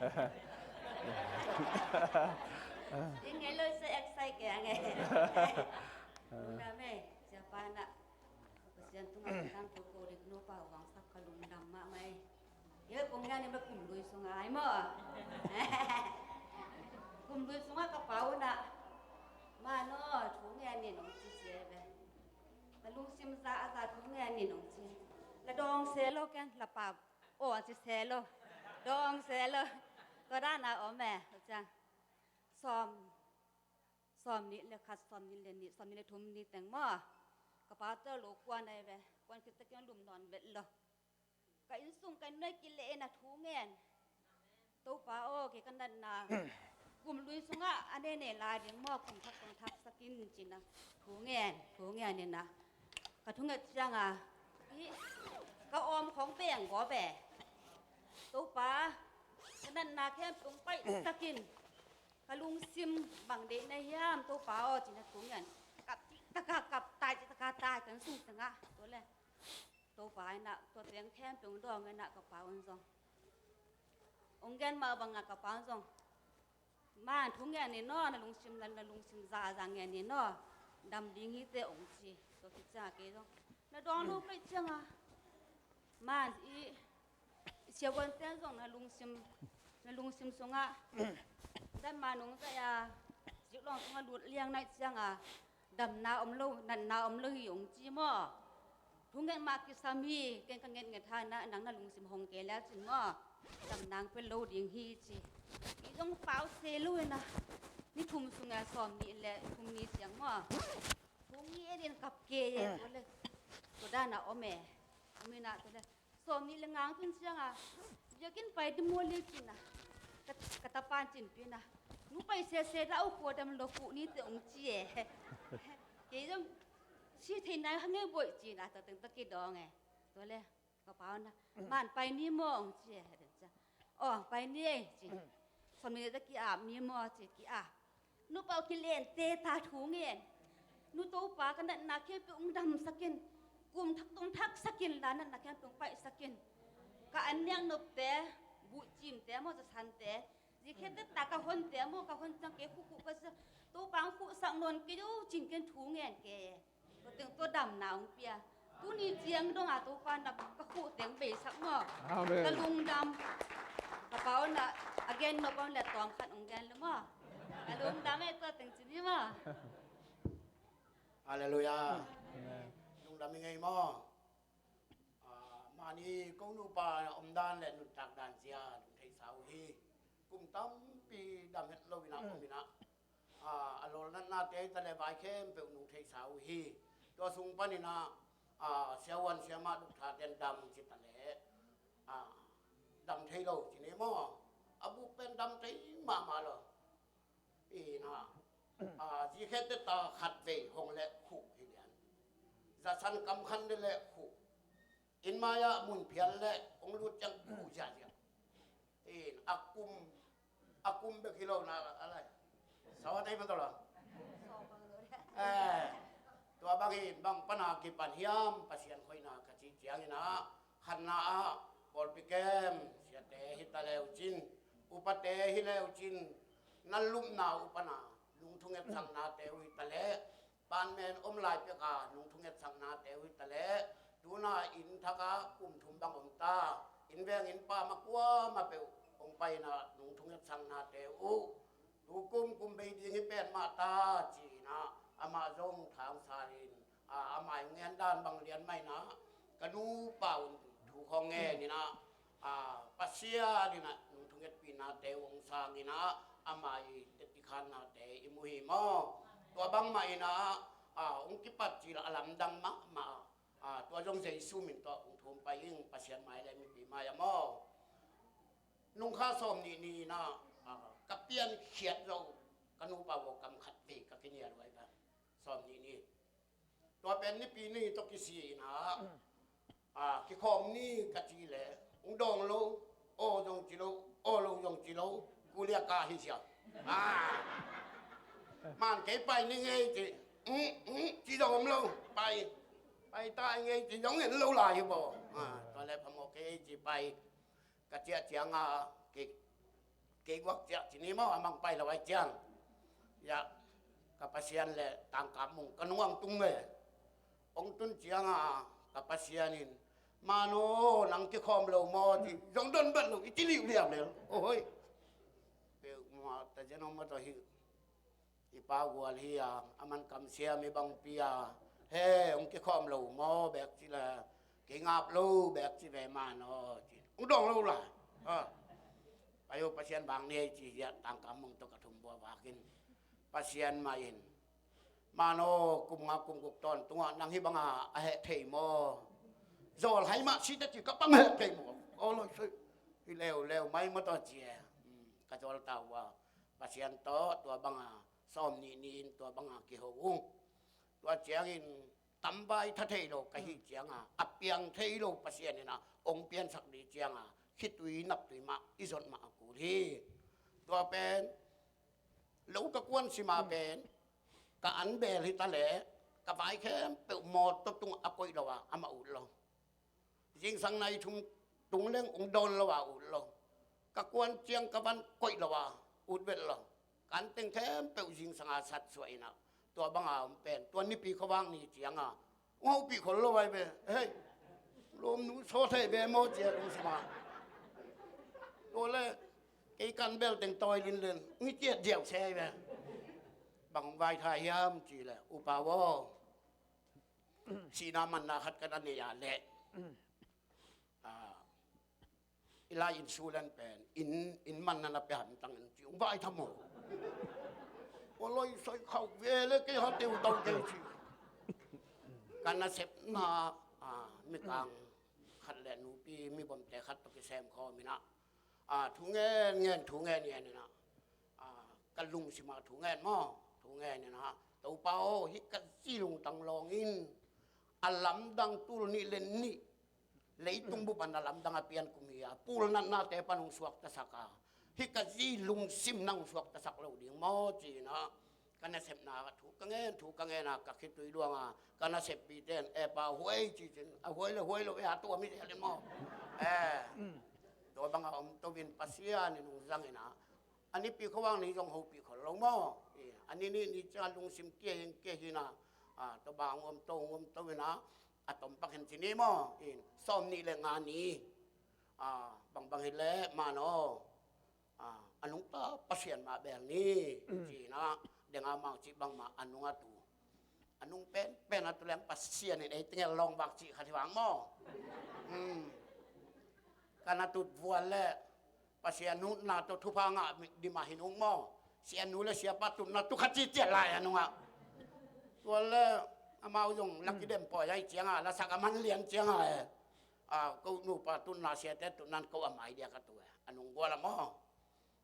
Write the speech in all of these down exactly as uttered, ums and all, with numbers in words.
Ing ngai lo sa excited kei a ngai. Lungdam e, Siapa na. Pasian tungah tangko ko dik nupa vangsak ka lungdam mahmah e. Ye, kum ngian in ba kum lui sungah ai maw. Kum lui sungah ka pa un ah, "Ma no, thu ngen in," hong ci ci e ve. Na lungsim za a za thu ngen in hong ci. La dawng se lo ken, la pa aw ci se lo. Dawng se lo. Tua dan a om e, ciang. Sawm, sawm nih le khat, sawm nih le nih, sawm nih le thum ni teng maw. Ka pa tawh lo kuan ai ve. Kuan khit takin lum nawn vet lo. Ka innsung ka innei kileh in a thu ngen. Topa aw, kei ka natna kum lui sungah a nene lai ding maw, kum thak kong thaksak in ci-in a thu ngen, thu ngen in a. Ka thunget ciang a, i, ka awm khong beng gawp e. Topa, ka natna khempeuh hong paihsak in. Ka lungsim bang deih na hiam Topa aw ci-in a thu ngen. Kap cih taka kap, tai cih taka tai, ka innsung teng ah. Tua leh Topa in a, tua teng khempeuh hong dawng in a, ka pa un zong, hong gen mah bang a ka pa un zong, "Ma, thu ngen in aw, na lungsim, na, na lungsim za a za ngen in aw, dam ding hi teh," hong ci. Tua khit ciang a kei zong na dawng lo kei ciang a, "Ma, i, i siavuante zong na lungsim, na lungsim sungah damna nong zaih a, ziklong sungah lut liang na hih ciang a, damna om lo, natna om lo hi," hong ci maw. Thunget mah kisam hi, ken ka ngetnget ha, na, nang na lungsim hong kei leh cin maw, damna hong pia lo ding hi ci. I zong pau se lo in a, ni thum sung a, sawm nih le thum ni ciang maw, thung ngen in kap kei e, tua leh tua dan a om e. Om in a, tua leh sawm nih le nga tun ciang a, biakinn pai ding maw le cin a, ka, ka tapa in cin pih in a, "Nu, pai sese dah, u khua dam lo, kuh ni teh," hong ci e. Kei zong, "Si thei nai hang e boih," ci-in a, tua teng tawh kidawng e. Tua leh ka pa un a, "Man, pai ni maw," hong ci e. Aw, pai ni e ci. Sawm nih le tawh ki-ap ni maw ci, ki-ap. Nupa aw, kilen teh ta, thu ngen. Nu, Topa, ka natna khempeuh hong damsak in. Kum thak tong thaksak in la, natna khempeuh hong paihsak in. Ka an niang nopte, buhcimte maw, zasante, zikhet teh ta ka honte maw, ka hon ciang kei khuhkhuh ka sa, Topa hong khuhsak nawn kei o cin, ken thu ngen kei e. Tua teng tua damna hong pia. Tuni ciang dong a Topa na ka khuh teng beisak maw. Amen. Ka lungdam. Ka pa un a, a gen nop om leh tawm khat hong gen lo maw. Ka lungdam e, tua teng ci ni maw. Halleluiah. Amen. Lungdam i ngei maw. Ah, mani ko nupa omdan le nuntak dan zia lungtheisa uh hi. Kum tampi dam het lo in a om in a, ah, a lawlnatnate hi ta leh vai khempeuh nungtheisa uh hi. Tua sung panin a, ah, siavuan siamah dukthate in dam ci ta leh, ah, dam thei lo ci ni maw. A buk pen dam thei mahmah lo. Pi in a, ah, zikhet teh ta khat vei hong leh khuh hi lian. Zasan kam khan leh leh khuh. Inn mai-ah mun phial leh hong lut ciang khuh ziahziah. In a kum, a kum bek hi lo na, a lai. Sawa nei man to lo. Eh, tua bang in bang pan a kipan hiam, Pasian hoihna ka cih ciangin a, khatna ah pawlpi kem siate hi ta leu cin, upate hi leu cin, na lupna uh pan a lungthung etsaknate uh hi ta leh, pan men om lai pek a lungthung etsaknate uh hi ta leh, tuna inn thak ah kum thum bang om ta, inn veng inn pam ah kuamah peuh hong pai in a lungthung etsaknate uh, tu kum kum bei ding hi pen mah ta ci-in a, amah zong thangsa in, a, amah i ngen dan bang lian mah in a, ka nupa un thu khawng ngen in a, a, Pasian in a nungthung etpihnate uh hong sang in a, amah i tetti khannate i mu hi maw. Tua bang mah in a, a, hong kipat cil a lamdang mahmah a, a, tua zong Jesu min tawh hong thum pai ing, Pasian mai le mipi mai ah maw. Nungkha sawm nih ni in a, a, ka piankhiat zo, ka nupa vawkam khat vei ka kinial uh ai bang. Sawm nih ni. Tua pen Nipi ni tawh kisi in a, a, kikhawm ni ka ci leh, hong dawng lo, aw zong ci lo, aw lo zong ci lo, kulia ka hi sia. A, man kei pai ni ngei ci, mm, mm, ci zong om lo, pai, pai ta ngei ci zong en lo lai hi baw. A, tua leh phamawh kei ci pai. Ka ciah ciang a, ki, Kei guak ciah ci ni maw, a mang pai lo ai ciang. Ya, ka Pasian le Tangkam Mung ka nung ang tung e. Ong tun cianga ka Pasian in, "Mano, nang kikhawm lo maw?" ci zong don bet lo, i ci liuliau lel. Ohoi. Peuhmah ta zen ong maw tawh hi. I pa gual hi a, a man kamsia mi bangpi a, "He, ong kikhawm lo maw?" bek ci le, "Kei ngap lo," bek ci ve, "Mano," ci. Ong dong lo lai. Ha. Payo Pasian bang ni ei ci hiah Tangkam Mung tawh ka thum bua vakin. Pasian mah in, "Mano, kum nga kum guk tawntung ah nang hih banga a heh thei maw? Zawl hai mah si teh ci ka pang heh thei maw?" Aw loi soi. Hi leuleu mai maw tawh ci e. Hmm, ka zawl ta uh a. Pasian tawh tua banga sawm nih ni-in tua banga kiho ung. Tua ciangin tamvai tha thei lo ka hih cianga, a piang thei lo Pasian in a ong piansak dih cianga, khitui naptui mah i zot mah a kul hi. Tua pen lo ka kuan sima pen ka an bel hi ta leh, ka vai khempeuh mawtaw tungah a koih lo a, amah ut lo. Zingsang nai thum tung leng ong dawn lo a, ut lo. Ka kuan ciang ka van koih lo a, ut vet lo. Ka an teng khempeuh zingsang a sat suah in a, tua banga om pen tua Nipi khuavak ni cianga ong hopih khol lo ai ve. Hei, lawmnu sawt thei ve maw ci a lungsim a. Tua le kei kan bel teng tawi linlen, ong hi ciat ziau se ai ve. Bang vai tha hiam ci le, "Upa aw, sihna manna khat ka na nei a leh, ah, i lai insurance pen inn, inn manna na pia hamtang in," ci ung vai tham aw. Aw loi soi khauh ve le kei ha teu tau kei ci. Ka nasepna, ah, mikang khat le nupi mibawmte khat tawh kisem khawm in a, ah, thu ngen ngen, thu ngen ngen in a, ah, ka lungsim a thu ngen maw, thu ngen in a, "Topa aw, hih ka zi lungtang lawng in a lamdang tul nih le nih, leitung bup a na lamdang a pian kum hi a, pulnatnate pan hong suaktasak a, hih ka zi lungsim nang suaktasak lo ding maw?" ci in a, ka nasepna thu ka ngen, thu ka ngen a, ka khitui luang a, ka naseppite in, "E pa, huai," ci cin, "A huai le huai lo e, a tuam hi zel in maw." Eh, tua banga om to in Pasian in hong zang in a, a Nipi khuavak ni zong hopih khol lo maw. I, a ni nih ni ciang a lungsim kia hi ing, kia hi in a, ah, tua bang hong om to, hong om to in a, a tom pak hen ci ni maw. I, sawm nih le nga ni, ah, bangbang hi leh, "Mano, ah, a nungta Pasian mah bel ni," ci in a, deng a mang cih bangmah a nung a tu. A nung penpen a tu leng Pasian in ei teng el lawng vak cih khat hi vang maw. Hmm. Ka na tut vual le Pasian nutna tawh thupha ngah ding mah hi nung maw. Sianu le siapa tutna tu khat ci ciat lai a nungah. Tua le amau zong laki dem pawi ai cianga, lasak a man lian cianga e. Ah, ko nupa tutna, siate tutna in ko a mai dia ka tu e. A nung gual a maw.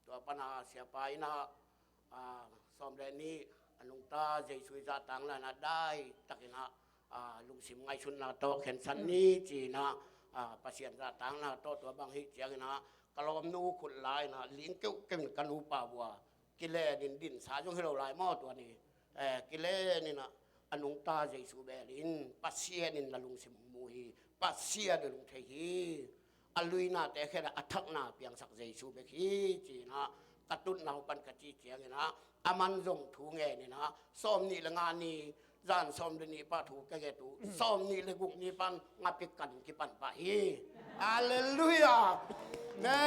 Tua pana siapa in a, ah, sawm le nih a nungta Jesu i zahtakna in a dai takin a, ah, lungsim ngaihsutna tawh khensat ni ci in a, ah, Pasian zahtakna tawh tua bang hi ciangin a, ka lawmnu khut la in a, ling keuhkeuh in ka nupa vua kilen in dinsa zong hi lo lai maw tua ni. Eh, kilen in a, a nungta Jesu bel in, Pasian in na lungsim hong mu hi, Pasian in hong thei hi. A luinate khel a thakna piangsak Jesu bek hi ci in a, ka tutna uh pan ka ci ciangin a, a man zong thu ngen in a, sawm nih le nga ni, zan sawm le nih pah thu ka nget uh, sawm nih le guk ni pan ngapik kan kipan pah hi. Halleluiah. Ne.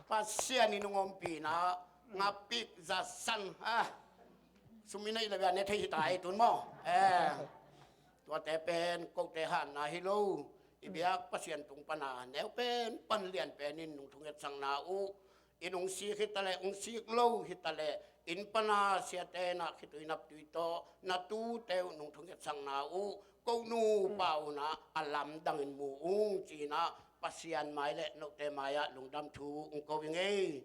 Pasian in hong ompih in a, ngapik za san, ah, sum i neih le bia ne thei hi ta ei tun maw. Eh, tuate pen kote hanna hi lo. I biak Pasian tung pana neu pen pan lian pen in nung thungetsakna uh, i nung sik hi ta leh, hong sik lo hi ta leh, inn pana siate in a khitui naptui tawh na tute uh nung thungetsakna uh, ko nupa un a, a lamdang in mu ung ci in a, Pasian mai le note mai ah lungdam thu hong ko ing ei.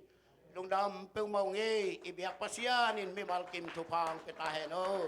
Lungdam peuhmah ung ei. I biak Pasian in mimal kim thupha hong pia ta hen aw.